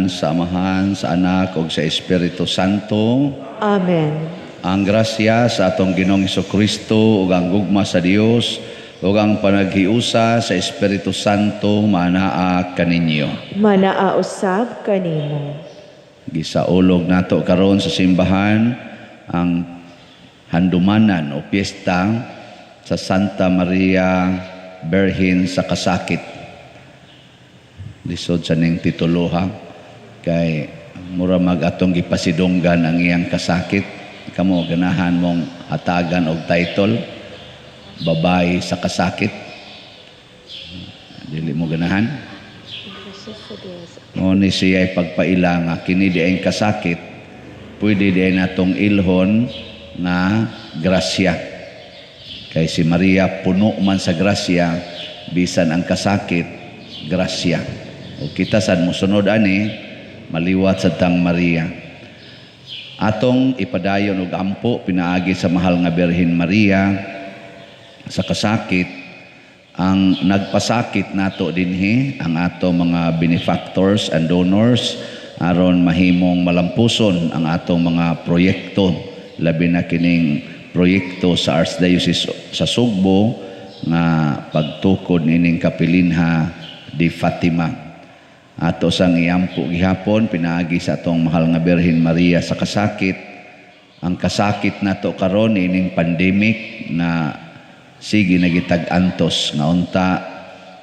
Ngalan sa Amahan, sa Anak ug sa Espiritu Santo. Amen. Ang grasya sa atong Ginoong Kristo ug ang gugma sa Dios ug ang panaghiusa sa Espiritu Santo manaa kaninyo. Manaa usab kanimo. Gisaulog nato karon sa simbahan ang handumanan o piyesta sa Santa Maria Birhen sa Kasakit. Lisod sa ning titulo ha, kay mura mag atong gipasidunggan ang iyang kasakit. Kamo ganahan mong hatagan og title, babae sa kasakit. Dili mo ganahan? Mo ni siya pagpaila nga kini di ang kasakit, pwede di natong ilhon nga grasya. Kay si Maria puno man sa grasya, bisan ang kasakit, grasya. O kita sad mosunod ani, maliwat sa tang Maria. Atong ipadayon og ampo pinaagi sa mahal nga Birhen Maria sa kasakit, ang nagpasakit nato dinhi ang ato mga benefactors and donors aron mahimong malampuson ang atong mga proyekto, labi na kining proyekto sa Archdiocese sa Sugbo nga pagtukod nining Kapilinha di Fatima. Ato sang iampo gihapon pinaagi sa atong mahal nga Birhen Maria sa kasakit. Ang kasakit nato karon ining pandemic na sige nagitag-antos nga unta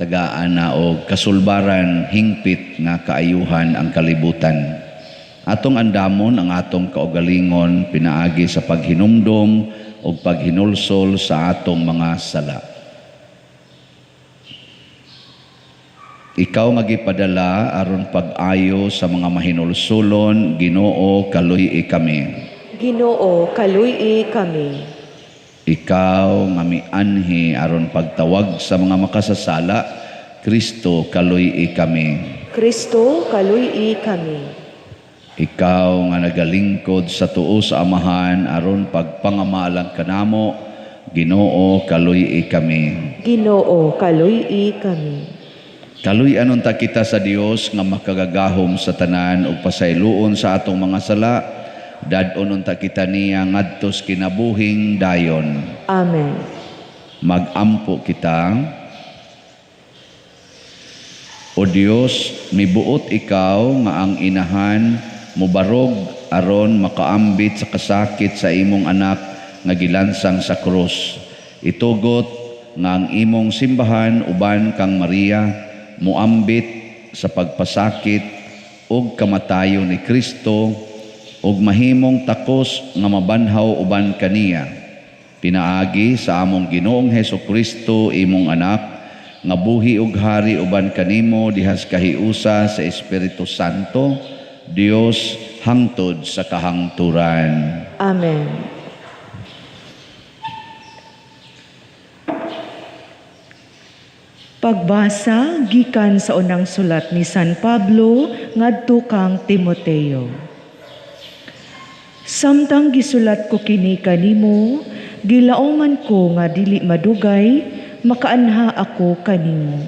tagaan na og kasulbaran hingpit nga kaayuhan ang kalibutan. Atong andamon ang atong kaugalingon pinaagi sa paghinumdom ug paghinulsol sa atong mga sala. Ikaw nga gipadala aron pag-ayo sa mga mahinulsulon, Ginoo, kaluy-i kami. Ginoo, kaluy-i kami. Ikaw nga mianhi aron pagtawag sa mga makasasala, Kristo, kaluy-i kami. Kristo, kaluy-i kami. Ikaw nga nagalingkod sa tuo sa Amahan aron pagpangamalang kanamo, Ginoo, kaluy-i kami. Ginoo, kaluy-i kami. Kaluy-an unta kita sa Dios nga makagagahom sa tanan ug pasayloon sa atong mga sala, dad-on unta kita niya ngadtos kinabuhing dayon. Amen. Magampo kita. O Dios, mibuot ikaw nga ang inahan mobarog aron makaambit sa kasakit sa imong anak nga gilansang sa krus. Itugot nga ang imong simbahan uban kang Maria muambit sa pagpasakit ug kamatayon ni Kristo ug mahimong takos nga mabanhaw uban kaniya. Pinaagi sa among Ginoong Hesus Kristo, imong anak, nga buhi ug hari uban kanimo dihas kahiusa sa Espiritu Santo, Dios hangtod sa kahangturan. Amen. Pagbasa gikan sa unang sulat ni San Pablo ngadto kang Timoteo. Samtang gisulat ko kini kanimo, gilaoman ko nga dili madugay, makaanha ako kanimo.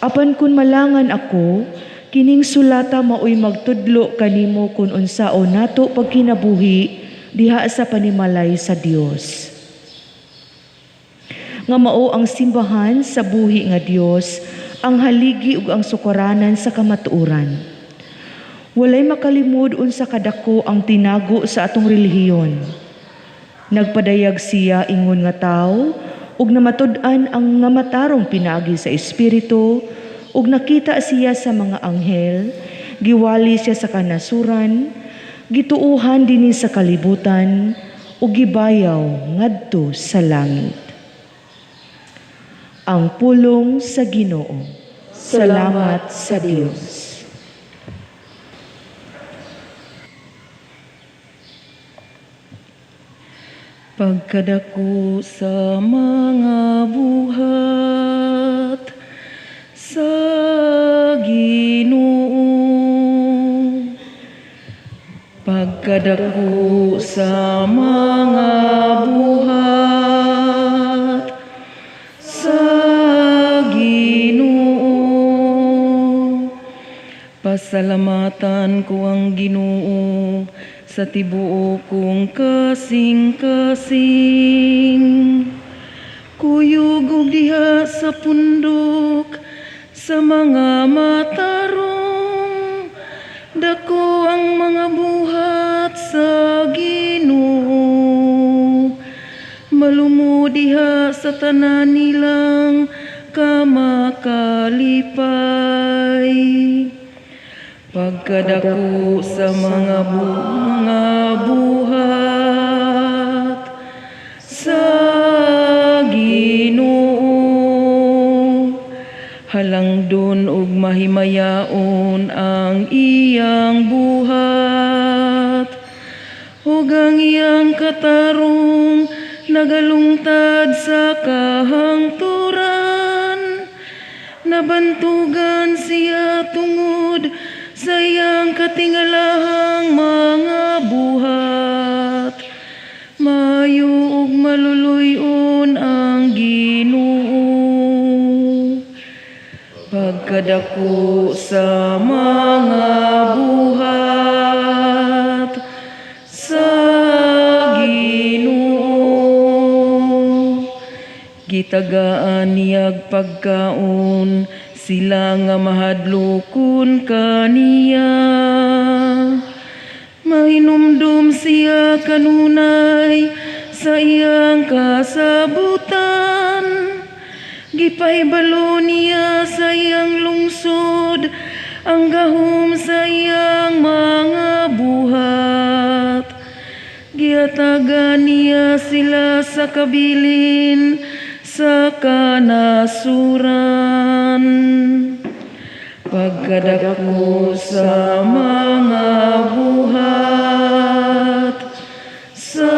Apan kun malangan ako, kining sulata maoy magtudlo kanimo kun unsaon nato pagkinabuhi diha sa panimalay sa Dios. Nga mao ang simbahan sa buhi nga Dios, ang haligi ug ang sukaranan sa kamatuoran. Walay makalimod unsa kadako ang tinago sa atong relihiyon. Nagpadayag siya ingon nga tawo ug namatud-an ang nga matarong pinaagi sa espiritu, ug nakita siya sa mga anghel, giwali siya sa kanasuran, gituohan dinhi sa kalibutan ug gibayaw ngadto sa langit. Ang pulong sa Ginoo. Salamat sa Dios. Pagkadako sa mga buhat sa Ginoo, pagkadako sa mga buhat sa Ginoo, Pasalamatan ko ang Ginoo sa tibuok kong kasing-kasing. Kuyog og diha sa pundok sa mga matarong, dako ang mga buhat sa Ginoo. Malumo diha sa tanan nilang kamakalipay. Pagkadako sa mga buhat sa Ginoo, halangdon ug mahimayaon ang iyang buhat, ug ang iyang katarong nagalungtad sa kahangturan. Nabantugan siya tungod sa iyang katingalahang mga buhat. Maayo ug maluluy-on ang Ginoo. Pagkadako sa mga buhat sa Ginoo, gitagaan niyag pagkaon sila nga mahadlokon kaniya. Mahinumdum siya kanunay sa iyang kasabutan. Gipahibalo niya sa iyang lungsod ang gahom sa iyang mga buhat. Giatagan niya sila sa kabilin sa kanasuran. Pagkadako sa mga buhat sa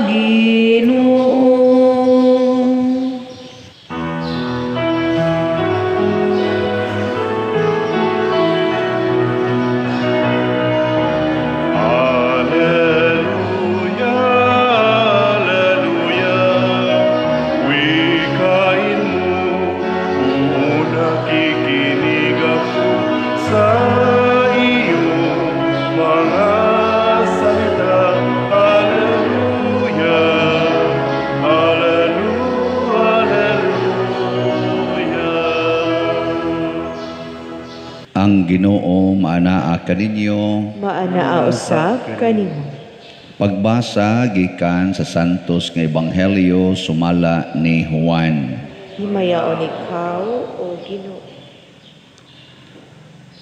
Ginoo. Alleluia, Alleluia, wikain mo, nakikinig ako sa iyong mga salita. Alleluia, Alleluia, Alleluia. Ang Ginoo maanaa kaninyo. Maanaa usab kanimo. Pagbasa gikan sa Santos nga Ebanghelyo sumala ni Juan. Himayaon ikaw, o Ginoo.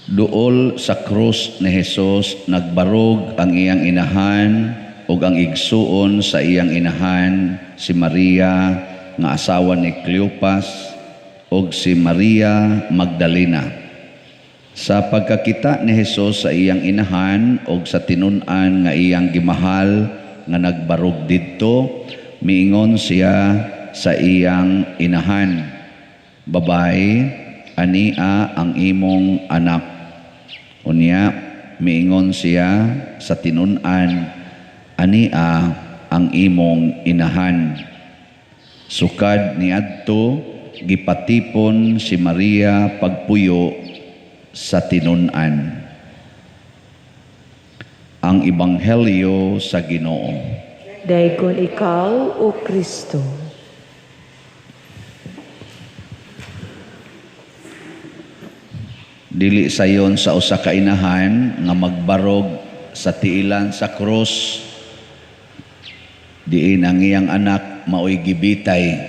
Duol sa krus ni Hesus nagbarog ang iyang inahan ug ang igsuon sa iyang inahan, si Maria nga asawa ni Cleopas ug si Maria Magdalena. Sa pagkakita ni Hesus sa iyang inahan ug sa tinun-an nga iyang gimahal nga nagbarog didto, miingon siya sa iyang inahan, "Babae, ania ang imong anak." Unya, miingon siya sa tinun-an, "Ania ang imong inahan." Sukad niadto, gipatipon si Maria pagpuyo sa tinun-an. Ang Ebanghelyo sa Ginoo. Daygon ikaw, O Kristo. Dili sayon sa usa ka inahan nga magbarog sa tiilan sa krus, diin ang iyang anak maoy gibitay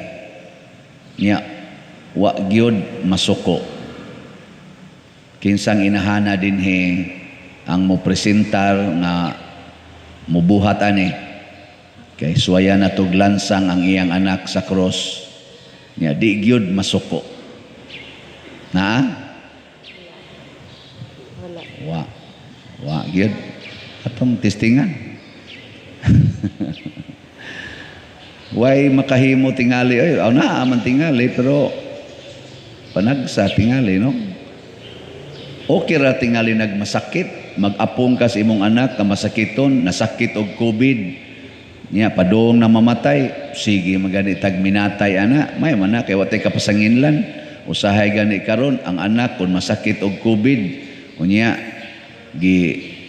niya, wa gyud masuko. Kinsang inahana dinhi ang mopresentar nga mubuhat ani kay suwaya na tug lansang ang iyang anak sa krus niya, di gyud masuko? Naa? Wala. Wa. Wa gyud. Atong testingan. Way makahimo tingali ay, aw naa man tingali pero panagsa tingali, no? Okay ra tingali nagmasakit, mag-apong ka sa imong anak nga masakiton, nasakit og COVID. Nya padung na mamatay, sige magani tag minatay ana, may man na kay wa tay kapasanginlan. Usahay gani karon ang anak kun masakit og COVID, Unya gi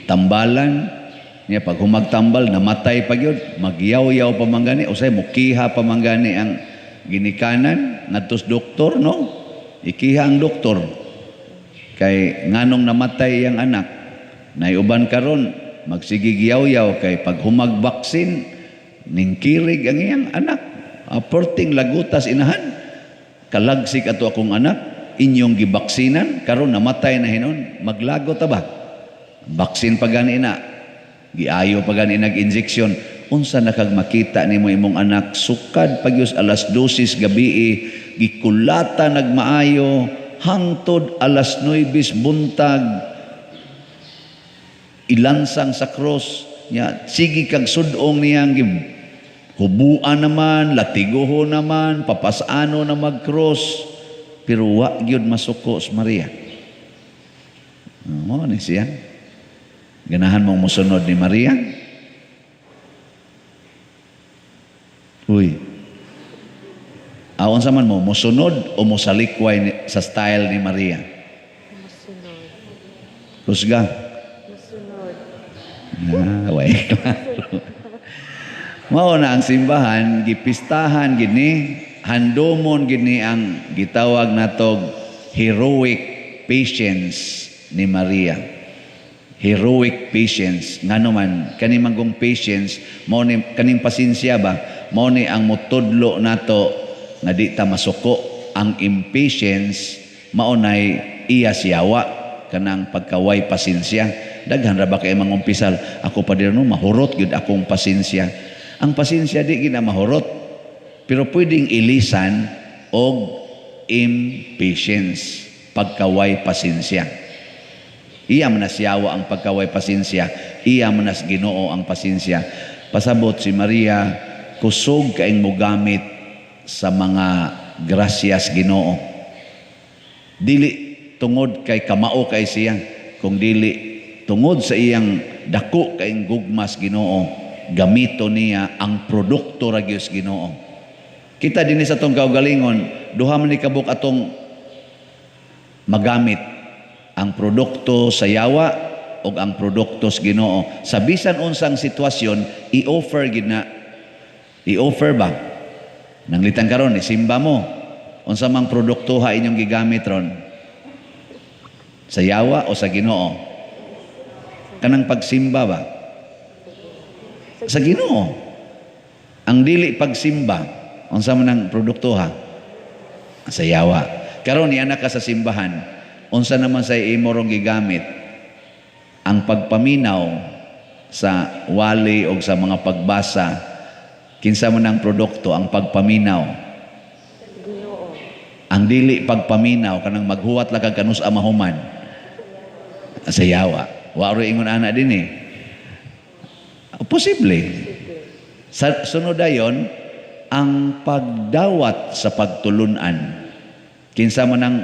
tambalan niya, pag humagtambal namatay pa gyud, magyaw-yaw pa man gani, usay mukiha pa man gani ang ginikanan ngadto sa doktor, no? Ikiha ang doktor kay nganong namatay ang anak. Nay uban karon magsige yaw-yaw kay pag humag vaccine ningkirig ang iyang anak. Aporting lagutas inahan, kalagsik ato akong anak, inyong gibaksinan, karon namatay na hinon. Maglagot ta ba? Baksin pa gani na, giayo pa gani nag injection. Unsa na kag makita nimo imong anak sukad pagyos alas 12 gabi gikulata nagmaayo hangtod alas 9 buntag, ilansang sa cross nya, sige kag sudong niyang hubuan naman, latiguho naman, papasano na mag-cross, pero wa gyud masuko si Maria. Mo ni siya. Ganahan mong musunod ni Maria? Uy. Aon sa man mo, musunod o musalikway sa style ni Maria? Musunod. Kusga. Musunod. Ah, way klaro. Mao na ang simbahan, gipistahan gini, handomon gini ang gitawag natog heroic patience ni Maria. Heroic patience. Ngano man, kani manggong patience, mao ni kaning pasensya ba, mao ni ang motudlo nato nga di ta masuko. Ang impatience mao nay iya siyawa, kanang pagkaway pasensya. Daghan ra ba kay mangumpisal, ako pa dir no, mahurot gyud akong pasensya. Ang pasensya di gid na mahurot, pero pwedeng ilisan og impatience, pagkaway pasensya. Iya man siyawa ang pagkaway pasensya, iya man nas Ginoo ang pasensya. Pasabot si Maria kusog kaing mogamit sa mga grasyas Ginoo. Dili tungod kay kamao kay siya, kung dili tungod sa iyang dako kaing gugmas Ginoo, gamito niya ang produkto ra gyud sa Ginoo. Kita dinhi sa atong kaugalingon, duha man ni kabuk atong magamit, ang produkto sa yawa o ang produkto sa Ginoo. Sa bisan unsang sitwasyon, i-offer gid na. I-offer ba? Nanglitan karon ni simba mo. Unsa mang produkto ha inyong gigamit ron? Sa yawa o sa Ginoo? Kanang pagsimba ba? Sa Ginoo. Ang dili pagsimba, unsa man ang produkto ha? Sa yawa. Karon niana ka sa simbahan, unsa naman sa imo rong gigamit? Ang pagpaminaw sa wali o sa mga pagbasa, kinsa man ang produkto? Ang pagpaminaw. Ginoo. Ang dili pagpaminaw, kanang maghuwat lang kag kanus amahuman, sa yawa. Wa ro ingon ana din eh. Posible. Sa sunod dayon, ang pagdawat sa pagtulunan, kinsa man ang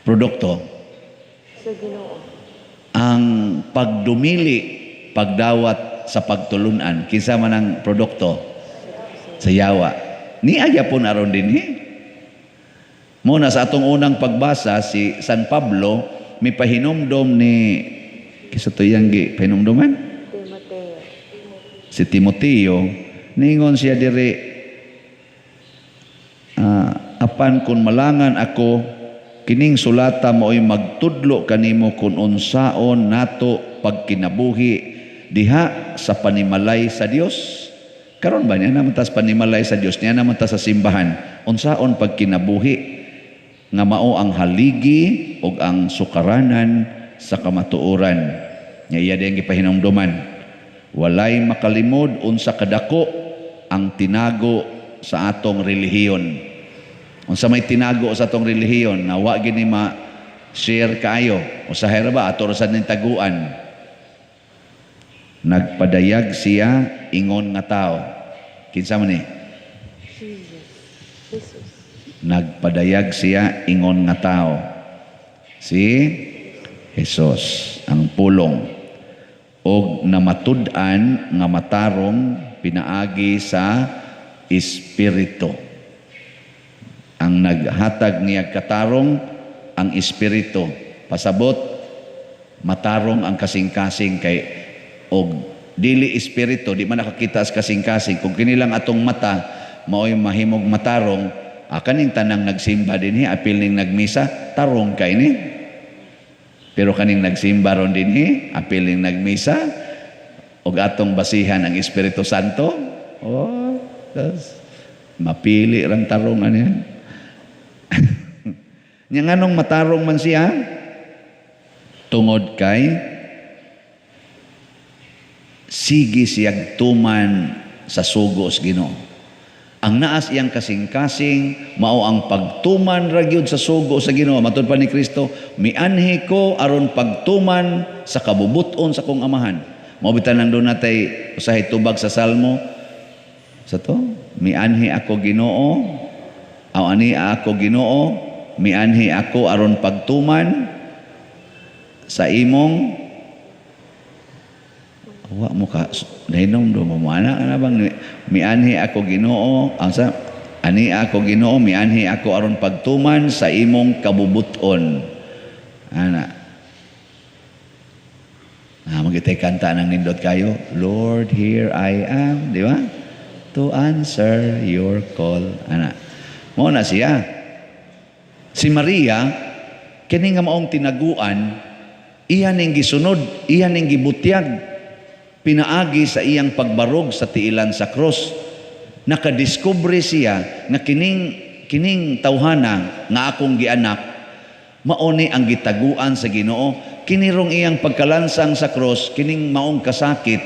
produkto? Sa Ginoo. Ang pagdumili, pagdawat sa pagtulunan, kinsa man ang produkto? Sa yawa. Niaya po naron din eh. Muna sa atong unang pagbasa, si San Pablo may pahinumdom ni kisa to iyang gi pahinumdoman? Timoteo. Si Timoteo, ningon siya diri, apan kun malangan ako, kining sulata mao'y magtudlo kanimo kun unsaon nato pagkinabuhi diha sa panimalay sa Dios. Karon ba niya naman tas panimalay sa Dios, niya naman tas sa simbahan, unsaon pagkinabuhi nga mao ang haligi ug ang sukaranan sa kamatuoran. Nga iya diyang gipahinumduman, walay makalimod unsa kadako ang tinago sa atong relihiyon. Unsa may tinago sa atong relihiyon na wa gini ma-share kaayo, usahay ra ba ato ra sad ning taguan. Nagpadayag siya ingon nga tao. Kinsa man ni? Jesus. Jesus. Nagpadayag siya ingon nga tao. Si Jesus ang pulong og namatud-an nga matarong pinaagi sa Espiritu. Ang naghatag niya katarong ang Espiritu. Pasabot matarong ang kasing-kasing kay og dili espiritu di man nakakita sa kasing-kasing. Kung kini lang atong mata maoy mahimog matarong, kaning tanang nagsimba dinhi apil ning nagmisa tarong kay ni. Pero kaning nagsimba ron dinhi apil ning nagmisa og atong basihan ang Espiritu Santo, oh, tas mapili rang tarong ano yan. Nya nganong matarong man siya? Tungod kay sige siyag tuman sa sugo sa Ginoo. Ang naas iyang kasing-kasing mao ang pagtuman ra gyud sa sugo sa Ginoo. Matud pa ni Kristo, mianhi ko aron pagtuman sa kabubuton sa kong amahan. Mao bitan lang doon natay usahay tubag sa Salmo. Sa to, mianhi ako Ginoo, aw ani ako Ginoo, mianhi ako aron pagtuman sa imong. Wa mo ka nahinom do mo ana na bang mianhi ako Ginoo, ang sa ani ako Ginoo, mianhi ako aron pagtuman sa imong kabubuton. Ana. Ah, magitay kanta ng nindot kayo, Lord, here I am, di ba? To answer your call. Ana. Mao na siya. Si Maria, kini nga maong tinaguan, iya ning gisunod, iya ning gibutyag, pinaagi sa iyang pagbarog sa tiilan sa cross. Nakadiskubre siya nga kining tawhana nga akong gianak, mao ni ang gitaguan sa Ginoo. Kinirong iyang pagkalansang sa cross, kining maong kasakit,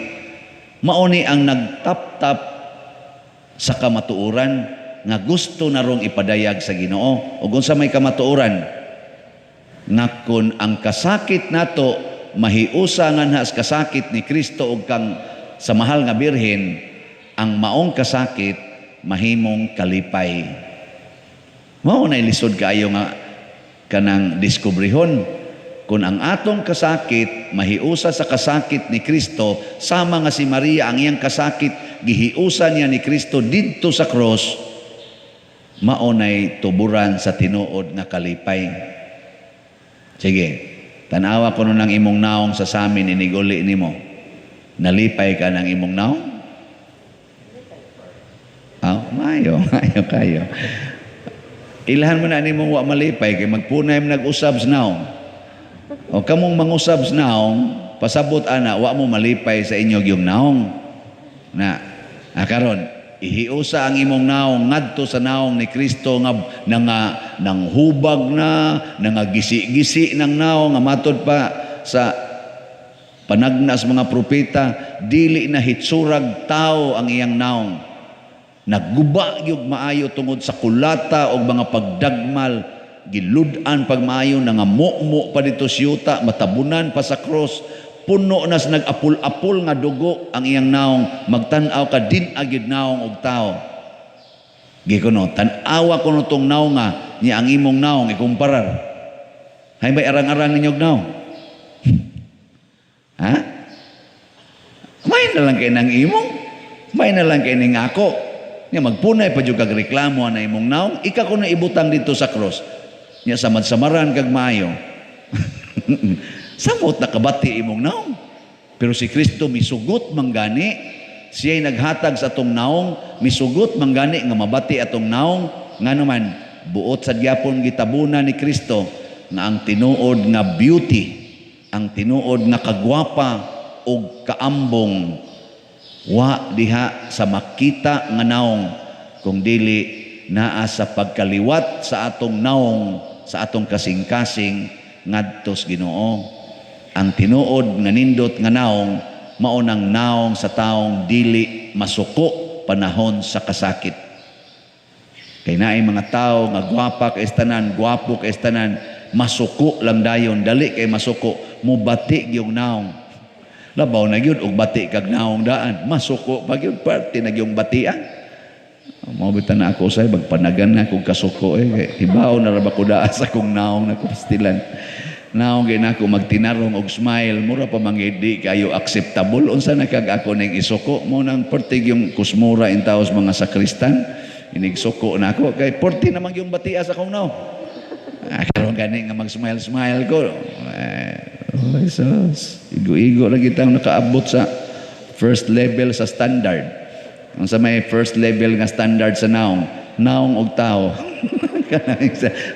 mao ni ang nagtaptap sa kamatuoran nga gusto na rong ipadayag sa Ginoo. Ug unsa may kamatuoran? Nga kun ang kasakit nato mahiusa nga nahas kasakit ni Kristo ug kang sa mahal nga Birhen, ang maong kasakit mahimong kalipay. Mao na lisod kaayo nga kanang diskubrihon. Kung ang atong kasakit mahiusa sa kasakit ni Kristo, sama nga si Maria ang iyang kasakit gihiusa niya ni Kristo didto sa cross, mao nay tuburan sa tinuod nga kalipay. Sige, tan-awa kuno ng imong naong sa samin iniguli nimo. Nalipay ka ng imong naong? Ah, mayo, mayo kayo. Ilhan mo na nimong wa malipay kay magpunay mo nag-usab sa naong. O kamong mangusab sa naong, pasabot ana wa mo malipay sa inyo yung naong. Na, karon ihiusa ang imong naong ngadto sa naong ni Kristo nga nang hubag na, nangagisi-gisi ng naong nga matod pa sa panagnas mga propeta, dili na hitsurag tao ang iyang naong. Nagguba gyud maayo tungod sa kulata og mga pagdagmal, gilud-an pagmaayo, nangamukmo pa dito siyuta, matabunan pa sa cross, puno na sa nag-apul-apul nga dugo ang iyang naong. Magtan-aw ka din agid naong og tao. Gikuno, tan-awa kuno tong naong nga niya ang imong naong ikumparar. Hay bay arang-arang ninyog naong? Ha? May na lang kay nang imong, may na lang kay ning ako. Nya magpunay pa jud kag reklamo na imong naong, ika kuno ibutang dito sa cross. Nya samad-samaran kag maayo. Samot nakabati imong naong. Pero si Kristo misugot manggani, siya'y naghatag sa atong naong, misugot manggani nga mabati atong naong. Ngano man, buot sa gyapon gitabuna ni Kristo nga ang tinuod nga beauty, ang tinuod nga kagwapa og kaambong wa diha sa makita nga naong, kung dili naa sa pagkaliwat sa atong naong, sa atong kasing-kasing ngadto sa Ginoo. Ang tinuod nga nindot nga naong mao nang naong sa taong dili masuko panahon sa kasakit. Kay naay mga tawo nga gwapa kay tanan, gwapo kay tanan, masuko lang dayon, dali kay masuko, mubati gyud naong. Labaw na gyud og bati kag naong daan, masuko pa gyud, parte na gyud batian. Mao bitan na ako say magpanagan na kog kasuko eh. Hibaw na ra ba ko daa sa akong naong na pastilan. Naong gyud nako magtinarong og smile, mura pa man gyud di kayo acceptable. Unsa na kag ako ning isuko mo nang pertig yung kusmura in taos mga sakristan. Inigsuko na ako kay porti naman yung batia sa akong naong. Ah, karon gani nga mag-smile-smile ko. Eh, oh, Jesus. Igo-igo lang kitang nakaabot sa first level sa standard. Ang sa may first level nga standard sa naong, naong og tao.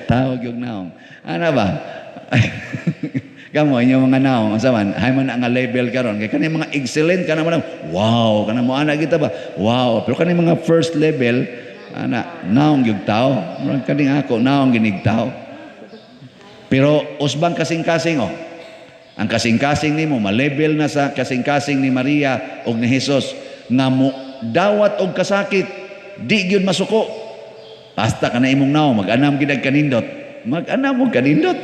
Tao gyud naong. Ana ba? Kamo inyo mga naong, unsa man, hay man nga level karon kay kani mga excellent kana man, wow, kana mo ana kita ba? Wow, pero kani mga first level ana naong gyud tao. Murag kaning ako naong ginig tao. Pero usbang kasing-kasing oh. Ang kasing-kasing nimo ma-level na sa kasing-kasing ni Maria og ni Jesus nga mo dawat og kasakit, di gyud masuko. Basta kana imong naong mag-anam gid kanindot. Mag-anam og kanindot.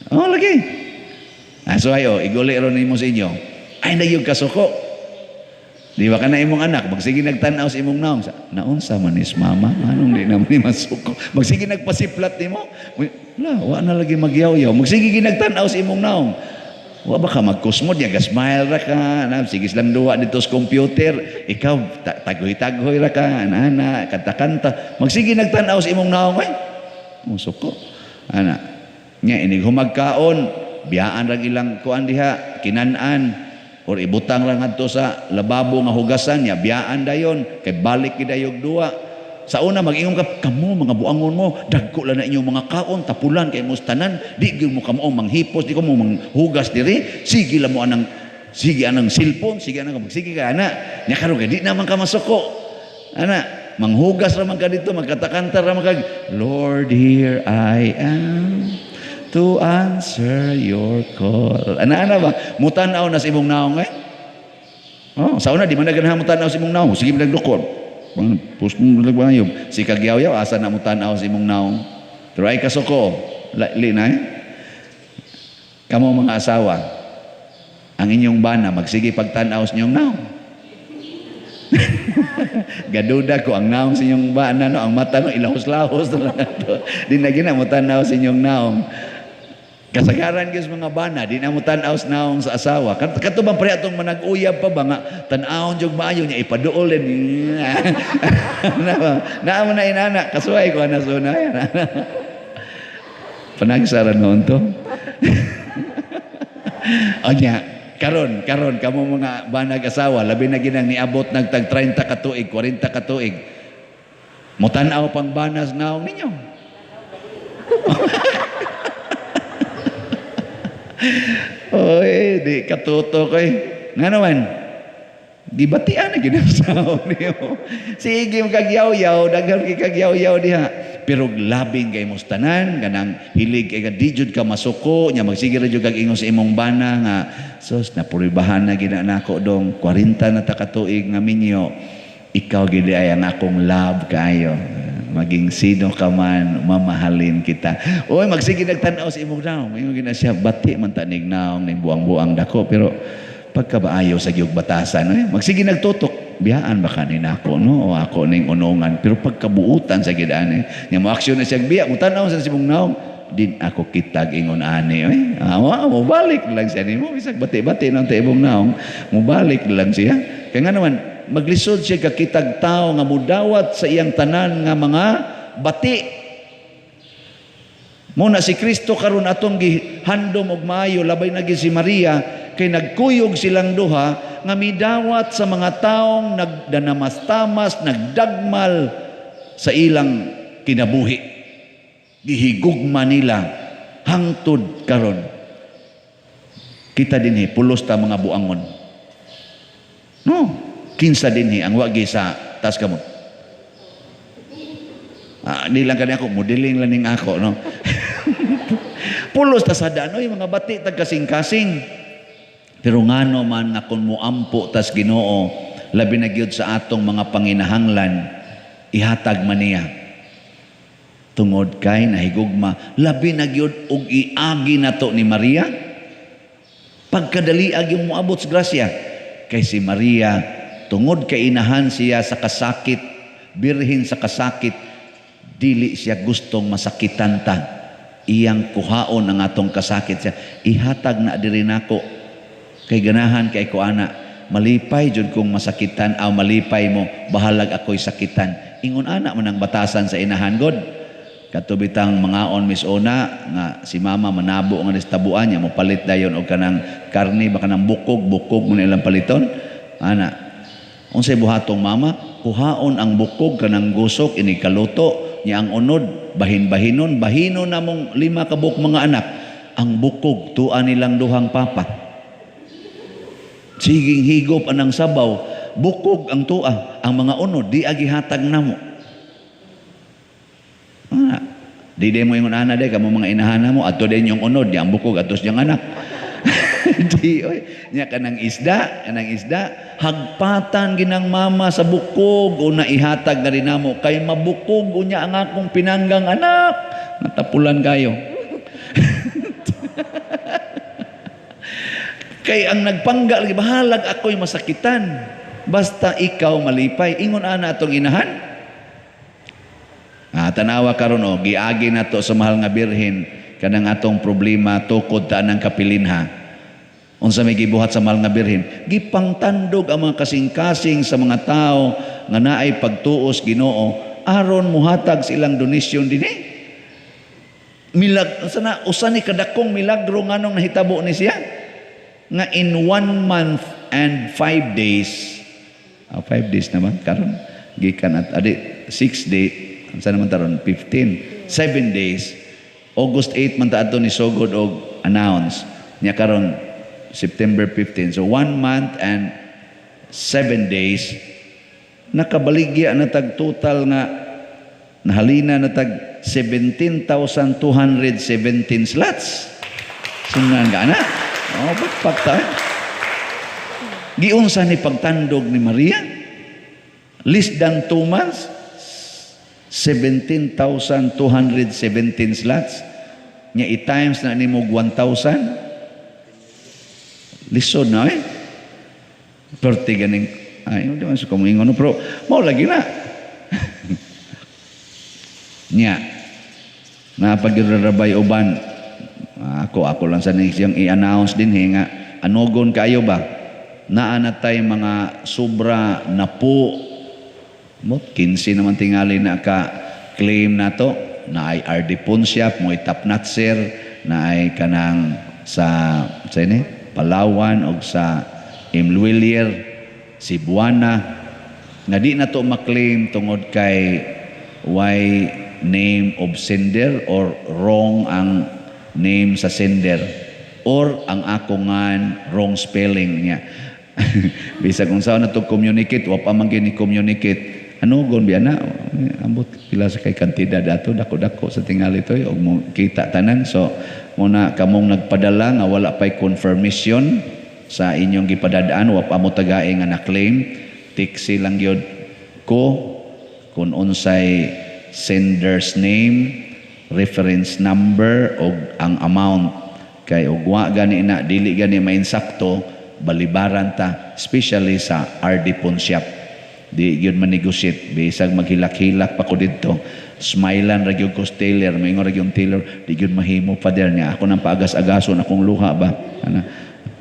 Oh, lagi. Ah, so ayo, iguli ron nimo sa inyo. Ay na yung kasuko. Di ba kana imong anak, magsige nagtan-aw sa imong naong. Sa, naunsa man is mama, anong di naman ni masuko. Magsige nagpasiplat nimo. Wala, wa na lagi magyaw-yaw. Magsige nagtan-aw sa imong naong. Wa ba ka magkusmod niya, ga-smile ra ka, na, sige silang duwa dito sa computer. Ikaw, tagoy-tagoy ra ka, ana, kanta-kanta. Magsige nagtan-aw sa imong naong, ay, musuko. Ana, nya inig humagkaon, biyaan ra ilang kuan diha, kinan-an, or ibutang lang adto sa lababo nga hugasan niya, biyaan dayon, kay balik gidayog duwa. Sa una mag-ingon ka, kamo mga buangon mo, dagko lang na inyong mga kaon, tapulan kay mo tanan, di gyud mo kamo manghipos, di ko mo manghugas diri, sige lang mo anang, sige anang cellphone, sige anang magsige ka ana. Nya karon kay di naman ka masuko. Ana, manghugas ra man ka dito, magkatakanta ra man ka, Lord, here I am to answer your call. Ana-ana ba? Mutan-aw na sa imong naong eh. Oh, sa una di man na ganahan mutan-aw sa imong naong, sige nagdukot. Pus mo nagbayom. Si kagyaw-yaw asa na mutan-aw sa imong naong. Pero ay kasuko, li na eh. Kamo mga asawa, ang inyong bana magsige pagtan-aw sa inyong naong. Gaduda ko ang naong sa inyong bana no, ang mata no ilahos-lahos na lang ato. Di na gina mutan-aw sa inyong naong. Kasagaran gyud mga bana, di na mo tan-aw sa naong sa asawa. Kato bang pre atong manag-uyab pa ba nga tan-awon jud maayo niya ipaduol din. Naa mo na inana, kasuway ko ana suna. Panagsara noon to. Onya, karon karon kamo mga banag asawa, labi na ginang niabot nagtag 30 ka tuig, 40 ka tuig. Mutan-aw pang banas naong ninyo. Oy, di katuto koy. Nga naman, di batian na ginasaw niyo. Sige kagyaw-yaw, daghan kay kagyaw-yaw diha. Pero labing kay mustanan, ganang hilig kay di jud ka masuko, nya magsige ra jud kag ingon sa imong bana nga sus napuribahan na gina nako dong 40 na ta ka tuig nga minyo. Ikaw gid ay ang akong love kaayo. Maging sino ka man, mamahalin kita. Oy, magsige nagtan-aw sa imong naong. Ingon gina siya, bati man tanig naong ning buang-buang dako, pero pagkabaayo sa giyog batasan, eh, magsige nagtutok, biyaan ba ka ni nako no o ako ning unungan, pero pagkabuutan sa gid ani, nya mo aksyon na siya biya, mutan-aw sa imong naong, din ako kitag ingon ani, oy. Ah, mo balik lang siya nimo, bisag bati-bati nang ta imong naong, mobalik lang siya. Kaya nga naman, maglisod siya kakitag tao nga mudawat sa iyang tanan nga mga bati. Muna si Kristo karon atong gihandom og maayo, labay na si Maria, kay nagkuyog silang duha nga midawat sa mga taong nagdanamastamas, nagdagmal sa ilang kinabuhi. Gihigugma nila hangtod karon. Kita dinhi pulos ta mga buangon. No. Kinsa dinhi ang wagi sa taas kamot. Ah, di lang kani ako, modeling lang ning ako, no. Pulos ta sa danoy mga bati tag kasing-kasing. Pero ngano man nga kun moampo tas Ginoo, labi na gyud sa atong mga panginahanglan, ihatag man niya. Tungod kay nahigugma, labi na gyud og iagi nato ni Maria. Pagkadali ag yung moabot sa grasya kay si Maria, tungod kay inahan siya sa kasakit, birhen sa kasakit, dili siya gustong masakitan ta. Iyang kuhaon ang atong kasakit siya. Ihatag na diri nako kay ganahan kay ko ana. Malipay jud kong masakitan, aw malipay mo, bahalag ako'y sakitan. Ingon ana man ang batasan sa inahan god. Kato bitang mangaon misuna nga si mama manabo nga sa tabuan niya mopalit dayon og kanang karne ba, kanang bukog, bukog mo na ilang paliton ana. Unsay buhatong mama? Kuhaon ang bukog, kanang gusok, ini kaluto niya. Ang unod bahin-bahinon, bahinon namong lima ka buok mga anak. Ang bukog tuan nilang duhang papa. Siging higop anang sabaw, bukog ang tua. Ang mga unod di agi hatag namo. Ah, di di mo ingon ana day kamo mga inahana mo adto din yung unod, di ang bukog atos diyang anak. Di oy, nya kanang isda hagpatan ginang mama sa bukog una ihatag na rin namo kay mabukog unya ang akong pinanggang anak. Natapulan kayo. Kay ang nagpangga lagi, bahalag ako'y masakitan. Basta ikaw malipay. Ingon ana atong inahan. Ah, tanawa karon oh, giagi nato sa mahal nga Birhen kanang atong problema tukod ta ng kapilinha. Unsa may gibuhat sa mahal nga Birhen? Gipangtandog ang mga kasing-kasing sa mga tao nga naay pagtuos Ginoo aron muhatag silang donasyon dinhi. Milag unsa na usa ni kadakong milagro nganong nahitabo ni siya? Nga in 1 month and 5 days, 5 days naman karon gikan at adi 6 day, unsa naman taron, 15, 7 days, August 8 man ta adto ni sugod og announce niya, karon September 15, so 1 month and 7 days nakabaligya na tag total nga nahalina na tag 17,217 slots. Sungnan ka na. Oh, bakpak ta. Giunsa ni pagtandog ni Maria? Less than 2 months, 17,217 slots. Nya i-times na nimo 1,000. Lisod na eh. Perti ganing, ay, di man sa kamuingon, no, pero mao lagi na. Nya, napagirarabay uban, ako lang sa siyang i-announce din eh, nga, anugon kayo ba? Naa na tay mga sobra na po, mo 15 naman tingali na ka claim nato na ay RD Ponsiap mo top notcher na ay kanang sa ini Palawan og sa M Lhuillier Cebuana nga di na to maklaim tungod kay why name of sender or wrong ang name sa sender or ang ako ngan wrong spelling niya. Bisag kung saan na to communicate, wa pa man gini communicate, ano gon biya na ambot pila sa kay kantidad ato, dako-dako sa tingali to og mo kita tanan. So muna kamong nagpadala nga wala pay confirmation sa inyong gipadadaan, wa pa mo tagae nga na-claim, tiksi lang gyud ko kung unsay sender's name, reference number og ang amount, kay og wa gani na, dili gani mainsakto, balibaran ta, especially sa RD Pawnshop. Di gyud man-negotiate bisag maghilak-hilak pa ko didto. Smilean ra gyud ko sa tailor. Moingon ra gyud tailor, "Di gyud mahimo, Father." Niya ako nang paagas-agason akong luha ba ana,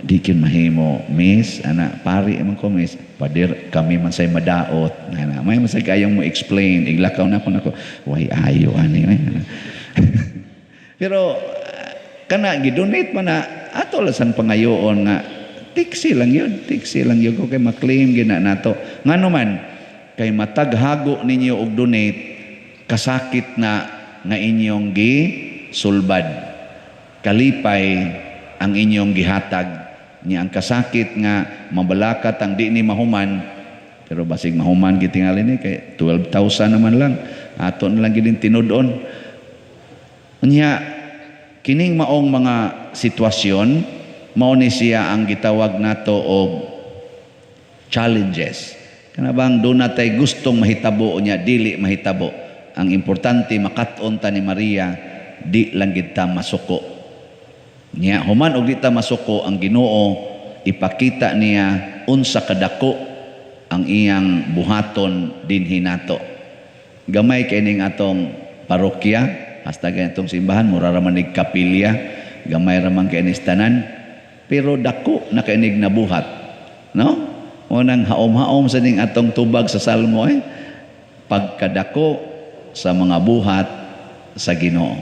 "Di gyud mahimo, miss." Ana, "Pari man ko, miss." "Father kami man say madaot." Ana, may man say kayong mo explain, iglakaw na ako nako, way ayo ani ay, ana. Pero kana gidonate man na ato lang sang pangayoon nga tiksi lang yun, tiksi lang yun ko kay maklaim gina nato. Ngano man kay matag hago ninyo og donate, kasakit na nga inyong gi sulbad, kalipay ang inyong gihatag. Niya ang kasakit nga mabalakat ang di ni mahuman, pero basig mahuman gitingali ni kay 12,000 naman lang, ato na lang gid tinud-on. Unya kining maong mga sitwasyon, mao ni siya ang gitawag nato og challenges. Kana bang doon natay gustong mahitabo niya dili mahitabo. Ang importante makat-on ta ni Maria, di lang gid ta masuko. Niya human og di ta masuko, ang Ginoo ipakita niya unsa kadako ang iyang buhaton dinhi nato. Gamay kay ning atong parokya, hasta ganitong simbahan, mura ra man nig kapilya, gamay ra man kay ni tanan, pero dako na kainig nabuhat. No? Mo nang haom-haom sa ning atong tubag sa salmo eh. Pagkadako sa mga buhat sa Ginoo.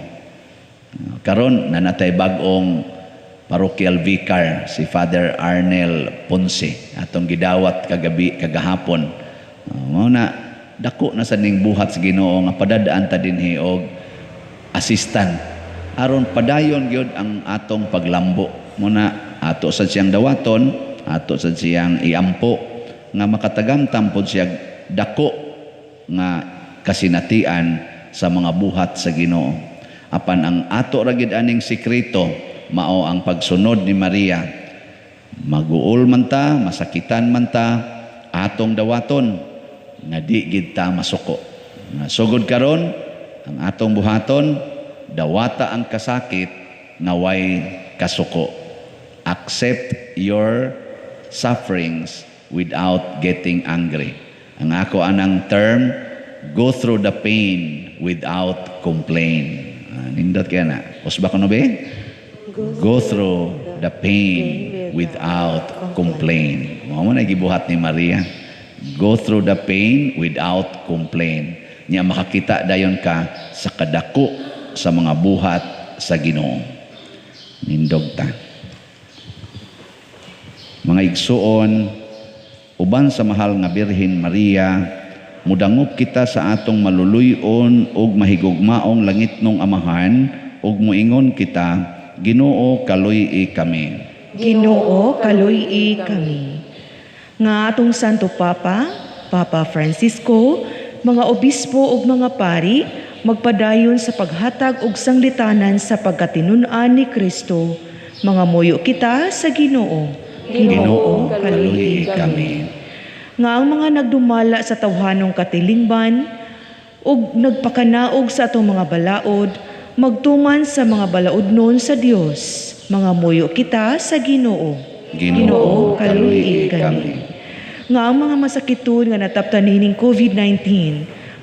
Karon naa na tay bag-ong parochial vicar, si Father Arnel Ponce, atong gidawat kagabi, kagahapon. Mao na dako na sa ning buhat sa Ginoo nga padadaan ta dinhi og assistant aron padayon gyud ang atong paglambo. Mao na ato sad siyang dawaton, ato sad siyang iampo nga makatagamtam pod siya dako nga kasinatian sa mga buhat sa Ginoo. Apan ang ato ra gid aning sekreto mao ang pagsunod ni Maria. Maguol man ta, masakitan man ta, atong dawaton nga di gid ta masuko. Nga sugod karon ang atong buhaton, dawata ang kasakit nga way kasuko. Accept your sufferings without getting angry. Ang ako anang term, go through the pain without complain. Nindot kaya na. Usba ko no be? Go through the pain without complain. Mao na gibuhat ni Maria. Go through the pain without complain. Nya makakita dayon ka sa kadako sa mga buhat sa Ginoo. Nindog ta. Mga igsuon, uban sa mahal nga Birhen Maria, mudangop kita sa atong maluluy-on ug mahigugmaong langitnong Amahan ug muingon kita, Ginoo, kaluy-i kami. Ginoo, kaluy-i kami. Nga atong Santo Papa, Papa Francisco, mga obispo ug mga pari, magpadayon sa paghatag og sanglitanan sa pagkatinun-an ni Kristo. Mangamuyo kita sa Ginoo. Ginoo, kaluy-i kami. Nga ang mga nagdumala sa tawhanong katilingban ug nagpakanaog sa atong mga balaod, magtuman sa mga balaodnon sa Dios. Mangamuyo kita sa Ginoo. Ginoo, kaluy-i kami. Nga ang mga masakiton nga nataptan niining COVID-19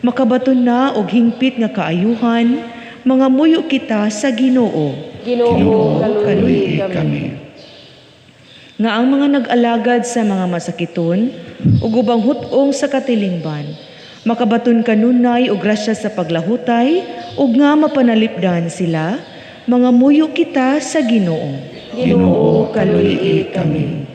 makabaton na og hingpit nga kaayuhan, mangamuyo kita sa Ginoo. Ginoo, kaluy-i kami. Nga ang mga nag-alagad sa mga masakiton ug ubang hut-ong sa katilingban makabaton kanunay og grasya sa paglahutay ug nga mapanalipdan sila, mangamuyo kita sa Ginoo. Ginoo, kaluy-i kami.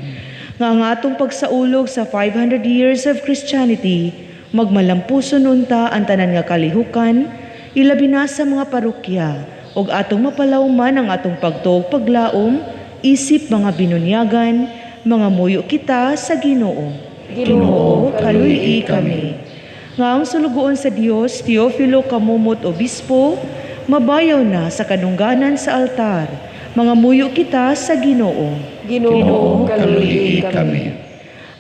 Nga ang atong pagsaulog sa 500 years of Christianity, magmalampuson unta ang tanan nga kalihukan, ilabi na sa mga parokya, ug atong mapalawman ang atong pagtuo ug paglaom, isip mga binunyagan, mangamuyo kita sa Ginoo. Ginoo, kaluy-i kami. Nga ang sulugoon sa Dios, Teofilo Camomot Obispo, mabayaw na sa kadungganan sa altar, mangamuyo kita sa Ginoo. Ginoo, kaluy-i kami.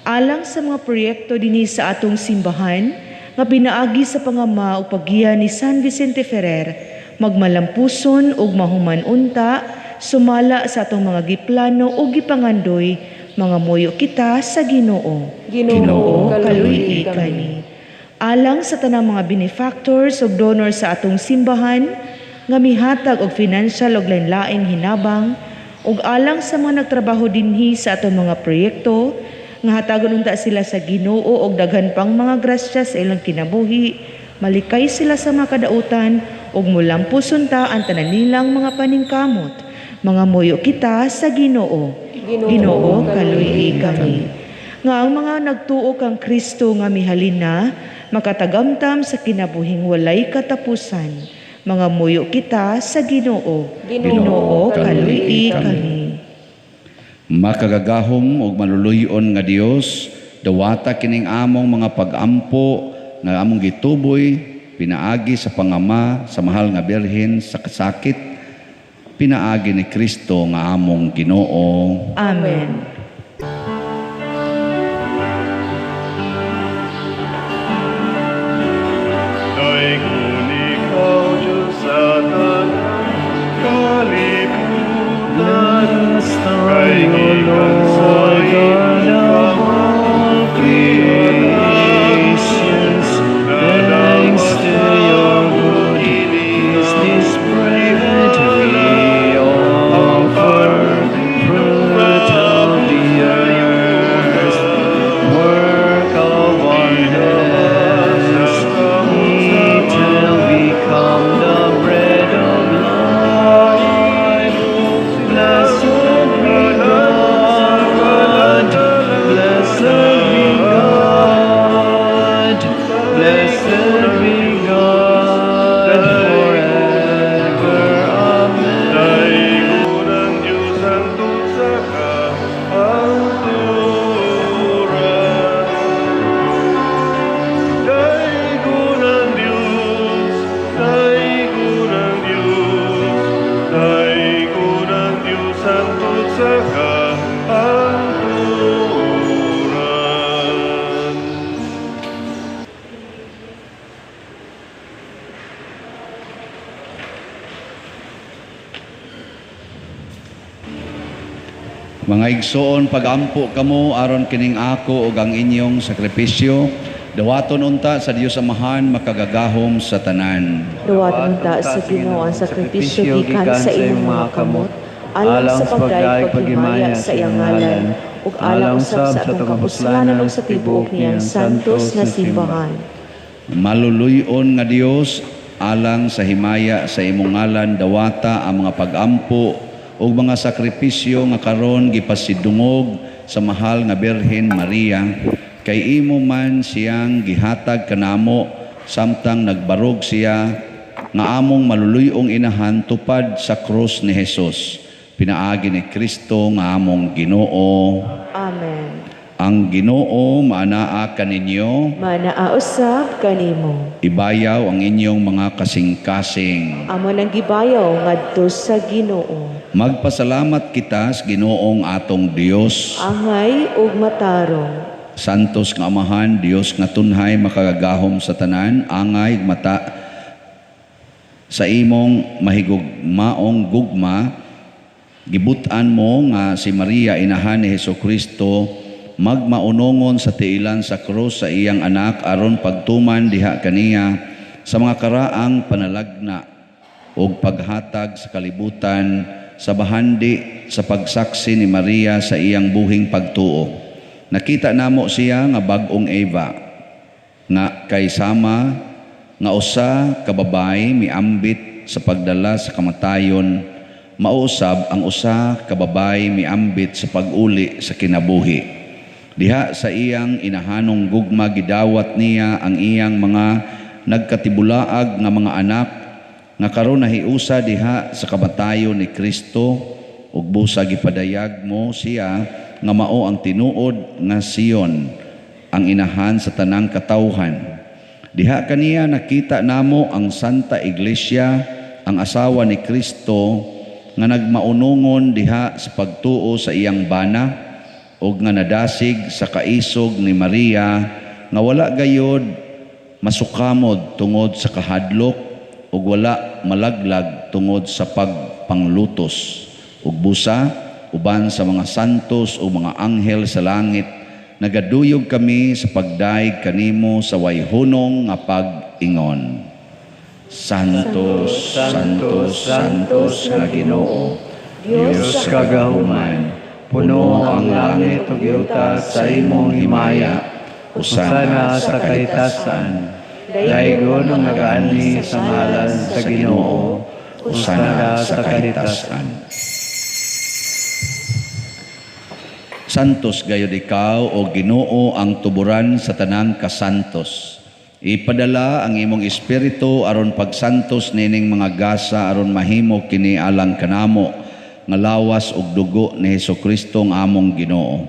Alang sa mga proyekto dinhi sa atong simbahan nga pinaagi sa pangama ug paggiya ni San Vicente Ferrer, magmalampuson ug mahuman unta sumala sa atong mga giplano ug gipangandoy, mangamuyo kita sa Ginoo. Ginoo, kaluy-i kami. Alang sa tanang mga benefactors ug donors sa atong simbahan nga mihatag og financial ug lain-laing hinabang, ug alang sa mga nagtrabaho dinhi sa atong mga proyekto nga hatagon unta sila sa Ginoo og daghan pang mga grasya sa ilang kinabuhi, malikay sila sa mga kadautan ug mulampos unta ang tanan nilang mga paningkamot, mangamuyo kita sa Ginoo. Ginoo, kaluy-i kami. Nga ang mga nagtuo kang Kristo nga mihalin na makatagamtam sa kinabuhing walay katapusan, mangamuyo kita sa Ginoo. Ginoo, kaluy-i kami. Makagagahom ug maluluy-on nga Dios, dawata kining among mga pag-ampo nga among gituboy pinaagi sa pangama sa mahal nga Birhen sa kasakit, pinaagi ni Kristo nga among Ginoo. Amen. Daygon ikaw, Diyos, sa tanang kalibutan, kay gikan sa imong kamot Creations, thanks to your good is this bread we offer, fruit of the Mga igsoon, pagampo kamo aron kining ako ug ang inyong sakripisyo dawaton unta sa Dios Amahan makagagahom sa tanan. Dawaton unta sa Ginoo ang sakripisyo gikan sa imong mga kamot, alang sa pagdayeg paghimaya sa iyang ngalan, ug alang usab sa atong kapuslanan ug sa tibuok niyang santos nga simbahan. Maluluy-on nga Dios, alang sa himaya sa imong ngalan dawata ang mga pagampo ug mga sakripisyo nga karon gipasidungog sa mahal nga Birhen Maria, kay imo man siyang gihatag kanamo samtang nagbarog siya nga among maluluy-ong inahan tupad sa krus ni Jesus. Pinaagi ni Kristo nga among Ginoo. Amen. Ang Ginoo maanaa kaninyo. Manaa usab kanimo. Ibayaw ang inyong mga kasing-kasing. Amo nang gibayaw ngadto sa Ginoo. Magpasalamat kita sa Ginoong atong Dios. Angay ug matarong. Santos nga Amahan, Dios nga tunhay makagagahom sa tanan, angay mata sa imong mahigugmaong gugma, gibut-an mo nga si Maria inahan ni Hesukristo magmaunongon sa tiilan sa krus sa iyang anak aron pagtuman diha kaniya sa mga karaang panalagna ug paghatag sa kalibutan sa bahandi sa pagsaksi ni Maria sa iyang buhing pagtuo. Nakita namo siya nga bag-ong Eva nga kay sama nga usa ka babae miambit sa pagdala sa kamatayon, mausab ang usa ka babae miambit sa pag-uli sa kinabuhi. Diha sa iyang inahanong gugma gidawat niya ang iyang mga nagkatibulaag nga mga anak nga karon nahiusa diha sa kamatayon ni Kristo, ug busa gipadayag mo siya nga mao ang tinuod nga Sion, ang inahan sa tanang katawhan. Diha kaniya nakita namo ang Santa Iglesia, ang asawa ni Kristo nga nagmaunongon diha sa pagtuo sa iyang bana ug nga nadasig sa kaisog ni Maria nga wala gayod masukamod tungod sa kahadlok ug wala malaglag tungod sa pagpanglutos. Ug busa uban sa mga santos o mga anghel sa langit nagaduyog kami sa pagdayeg kanimo sa wayhunong nga pag-ingon. Santo, Santo, Santos nga Ginoo, Dios kagahuman, puno ang langit ug yuta sa imong himaya, usana sa kahitasan. Daygon ang nagaanhi sa ngalan sa Ginoo, usana sa kahitasan. Santos gayud ikaw o Ginoo ang tuburan sa tanang kasantos. Ipadala ang imong espiritu aron pagsantos nining mga gasa aron mahimo kini alang kanamo nga lawas ug dugo ni Hesukristo ang among Ginoo.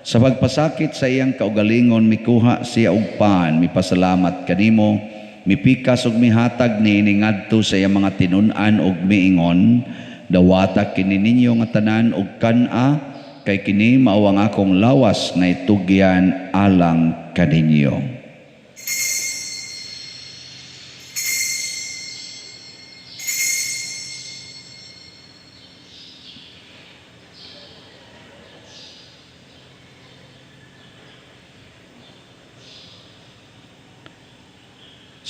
Sa pagpasakit sa iyang kaugalingon mikuha siya og pan, mipasalamat kanimo, mipikas ug mihatag niini ngadto sa iyang mga tinun-an ug miingon, dawata kini ninyo nga tanan ug kan-a, kay kini mao ang akong lawas nga itugyan alang kaninyo.